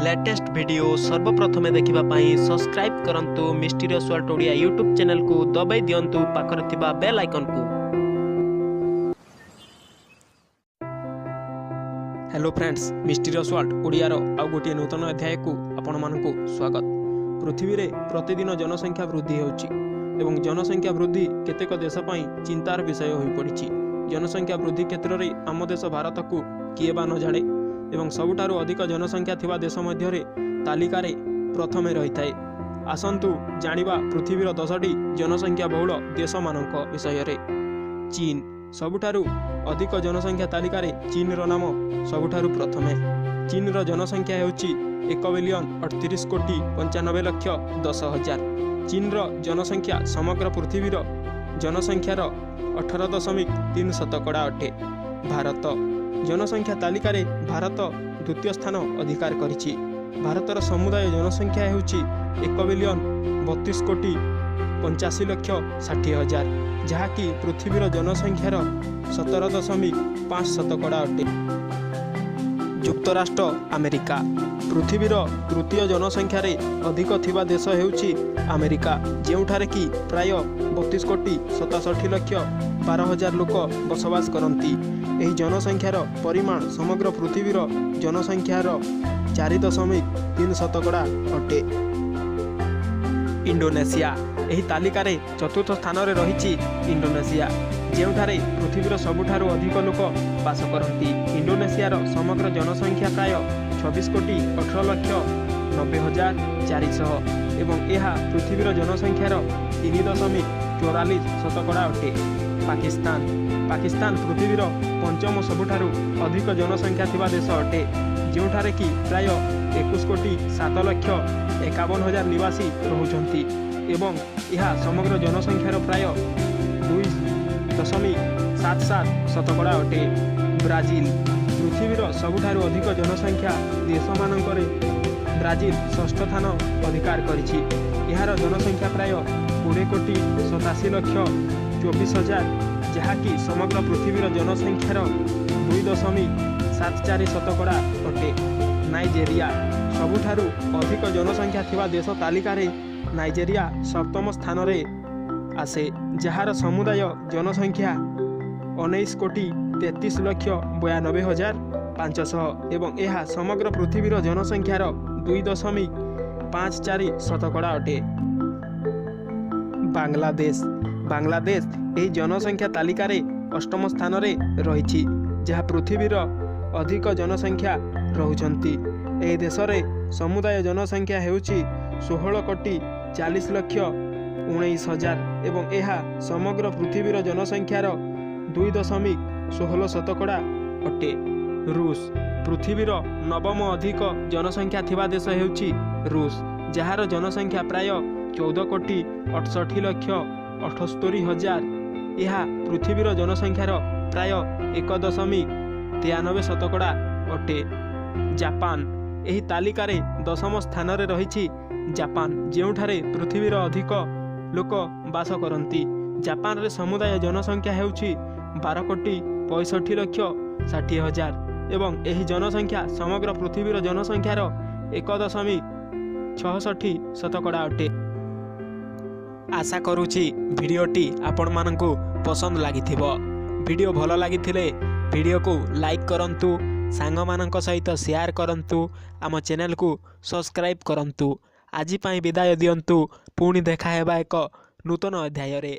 Latest video ସର୍ବପ୍ରଥମେ ଦେଖିବା ପାଇଁ ସବସ୍କ୍ରାଇବ୍ କରନ୍ତୁ ମିଷ୍ଟିରିୟସ୍ ୱାର୍ଲଡ ଓଡ଼ିଆ ୟୁଟ୍ୟୁବ୍ ଚ୍ୟାନେଲକୁ, ଦବାଇ ଦିଅନ୍ତୁ ପାଖରେ ଥିବା ବେଲ୍ ଆଇକନ୍କୁ। ହ୍ୟାଲୋ ଫ୍ରେଣ୍ଡସ୍, ମିଷ୍ଟିରିୟସ୍ ୱାର୍ଲଡ ଓଡ଼ିଆର ଆଉ ଗୋଟିଏ ନୂତନ ଅଧ୍ୟାୟକୁ ଆପଣମାନଙ୍କୁ ସ୍ୱାଗତ। ପୃଥିବୀରେ ପ୍ରତିଦିନ ଜନସଂଖ୍ୟା ବୃଦ୍ଧି ହେଉଛି ଏବଂ ଜନସଂଖ୍ୟା ବୃଦ୍ଧି କେତେକ ଦେଶ ପାଇଁ ଚିନ୍ତାର ବିଷୟ ହୋଇପଡ଼ିଛି। ଜନସଂଖ୍ୟା ବୃଦ୍ଧି କ୍ଷେତ୍ରରେ ଆମ ଦେଶ ଭାରତକୁ କିଏ ବା ନ ଜାଣେ ଏବଂ ସବୁଠାରୁ ଅଧିକ ଜନସଂଖ୍ୟା ଥିବା ଦେଶ ମଧ୍ୟରେ ତାଲିକାରେ ପ୍ରଥମେ ରହିଥାଏ। ଆସନ୍ତୁ ଜାଣିବା ପୃଥିବୀର 10ଟି ଜନସଂଖ୍ୟା ବହୁଳ ଦେଶମାନଙ୍କ ବିଷୟରେ। ଚୀନ। ସବୁଠାରୁ ଅଧିକ ଜନସଂଖ୍ୟା ତାଲିକାରେ ଚୀନର ନାମ ସବୁଠାରୁ ପ୍ରଥମେ। ଚୀନର ଜନସଂଖ୍ୟା ହେଉଛି 1 ବିଲିୟନ 38 କୋଟି 95 ଲକ୍ଷ 10 ହଜାର। ଚୀନର ଜନସଂଖ୍ୟା ସମଗ୍ର ପୃଥିବୀର ଜନସଂଖ୍ୟାର 18.3 ଶତକଡ଼ା ଅଟେ। ଭାରତ। ଜନସଂଖ୍ୟା ତାଲିକାରେ ଭାରତ ଦ୍ୱିତୀୟ ସ୍ଥାନ ଅଧିକାର କରିଛି। ଭାରତର ସମୁଦାୟ ଜନସଂଖ୍ୟା ହେଉଛି 1 ବିଲିୟନ 32 କୋଟି 85 ଲକ୍ଷ 60 ହଜାର, ଯାହାକି ପୃଥିବୀର ଜନସଂଖ୍ୟାର 17.5 ଶତକଡ଼ା ଅଟେ। ଯୁକ୍ତରାଷ୍ଟ୍ର ଆମେରିକା। ପୃଥିବୀର ତୃତୀୟ ଜନସଂଖ୍ୟାରେ ଅଧିକ ଥିବା ଦେଶ ହେଉଛି ଆମେରିକା, ଯେଉଁଠାରେ କି ପ୍ରାୟ 32 କୋଟି 67 ଲକ୍ଷ 12 ହଜାର ଲୋକ ବସବାସ କରନ୍ତି। ଏହି ଜନସଂଖ୍ୟାର ପରିମାଣ ସମଗ୍ର ପୃଥିବୀର ଜନସଂଖ୍ୟାର 4.3 ଶତକଡ଼ା ଅଟେ। ଇଣ୍ଡୋନେସିଆ। ଏହି ତାଲିକାରେ ଚତୁର୍ଥ ସ୍ଥାନରେ ରହିଛି ଇଣ୍ଡୋନେସିଆ, ଯେଉଁଠାରେ ପୃଥିବୀର ସବୁଠାରୁ ଅଧିକ ଲୋକ ବାସ କରନ୍ତି। ଇଣ୍ଡୋନେସିଆର ସମଗ୍ର ଜନସଂଖ୍ୟା ପ୍ରାୟ 26 କୋଟି 18 ଲକ୍ଷ 90 ହଜାର 400 ଏବଂ ଏହା ପୃଥିବୀର ଜନସଂଖ୍ୟାର 3.44 ଶତକଡ଼ା ଅଟେ। ପାକିସ୍ତାନ। ପାକିସ୍ତାନ ପୃଥିବୀର ପଞ୍ଚମ ସବୁଠାରୁ ଅଧିକ ଜନସଂଖ୍ୟା ଥିବା ଦେଶ ଅଟେ, ଯେଉଁଠାରେ କି ପ୍ରାୟ 21 କୋଟି 7 ଲକ୍ଷ 51 ହଜାର ନିବାସୀ ରହୁଛନ୍ତି ଏବଂ ଏହା ସମଗ୍ର ଜନସଂଖ୍ୟାର ପ୍ରାୟ 2.77 ଶତକଡ଼ା ଅଟେ। ବ୍ରାଜିଲ। ପୃଥିବୀର ସବୁଠାରୁ ଅଧିକ ଜନସଂଖ୍ୟା ଦେଶମାନଙ୍କରେ ବ୍ରାଜିଲ ଷଷ୍ଠ ସ୍ଥାନ ଅଧିକାର କରିଛି। ଏହାର ଜନସଂଖ୍ୟା ପ୍ରାୟ 20 କୋଟି 87 ଲକ୍ଷ 24 ହଜାର, ଯାହାକି ସମଗ୍ର ପୃଥିବୀର ଜନସଂଖ୍ୟାର 2.74 ଶତକଡ଼ା ଅଟେ। ନାଇଜେରିଆ। ସବୁଠାରୁ ଅଧିକ ଜନସଂଖ୍ୟା ଥିବା ଦେଶ ତାଲିକାରେ ନାଇଜେରିଆ ସପ୍ତମ ସ୍ଥାନରେ ଆସେ, ଯାହାର ସମୁଦାୟ ଜନସଂଖ୍ୟା 19 କୋଟି 33 ଲକ୍ଷ 92 ହଜାର 500 ଏବଂ ଏହା ସମଗ୍ର ପୃଥିବୀର ଜନସଂଖ୍ୟାର 2.54 ଶତକଡ଼ା ଅଟେ। ବାଂଲାଦେଶ। ବାଂଲାଦେଶ ଏହି ଜନସଂଖ୍ୟା ତାଲିକାରେ ଅଷ୍ଟମ ସ୍ଥାନରେ ରହିଛି, ଯାହା ପୃଥିବୀର ଅଧିକ ଜନସଂଖ୍ୟା ରହୁଛନ୍ତି। ଏହି ଦେଶରେ ସମୁଦାୟ ଜନସଂଖ୍ୟା ହେଉଛି 16 କୋଟି 40 ଲକ୍ଷ 19 ହଜାର ଏବଂ ଏହା ସମଗ୍ର ପୃଥିବୀର ଜନସଂଖ୍ୟାର 2.16 ଶତକଡ଼ା ଅଟେ। ରୁଷ। ପୃଥିବୀର ନବମ ଅଧିକ ଜନସଂଖ୍ୟା ଥିବା ଦେଶ ହେଉଛି ରୁଷ, ଯାହାର ଜନସଂଖ୍ୟା ପ୍ରାୟ 14 କୋଟି 68 ଲକ୍ଷ 78 ହଜାର। ଏହା ପୃଥିବୀର ଜନସଂଖ୍ୟାର ପ୍ରାୟ 1.93 ଶତକଡ଼ା ଅଟେ। ଜାପାନ। ଏହି ତାଲିକାରେ ଦଶମ ସ୍ଥାନରେ ରହିଛି ଜାପାନ, ଯେଉଁଠାରେ ପୃଥିବୀର ଅଧିକ ଲୋକ ବାସ କରନ୍ତି। ଜାପାନରେ ସମୁଦାୟ ଜନସଂଖ୍ୟା ହେଉଛି 12 କୋଟି 65 ଲକ୍ଷ 60 ହଜାର ଏବଂ ଏହି ଜନସଂଖ୍ୟା ସମଗ୍ର ପୃଥିବୀର ଜନସଂଖ୍ୟାର 1.66 ଶତକଡ଼ା ଅଟେ। ଆଶା କରୁଛି ଭିଡ଼ିଓଟି ଆପଣମାନଙ୍କୁ ପସନ୍ଦ ଲାଗିଥିବ। ଭିଡ଼ିଓ ଭଲ ଲାଗିଥିଲେ ଭିଡ଼ିଓକୁ ଲାଇକ୍ କରନ୍ତୁ, ସାଙ୍ଗମାନଙ୍କ ସହିତ ସେୟାର କରନ୍ତୁ, ଆମ ଚ୍ୟାନେଲକୁ ସବସ୍କ୍ରାଇବ୍ କରନ୍ତୁ। ଆଜି ପାଇଁ ବିଦାୟ ଦିଅନ୍ତୁ, ପୁଣି ଦେଖା ହେବା ଏକ ନୂତନ ଅଧ୍ୟାୟରେ।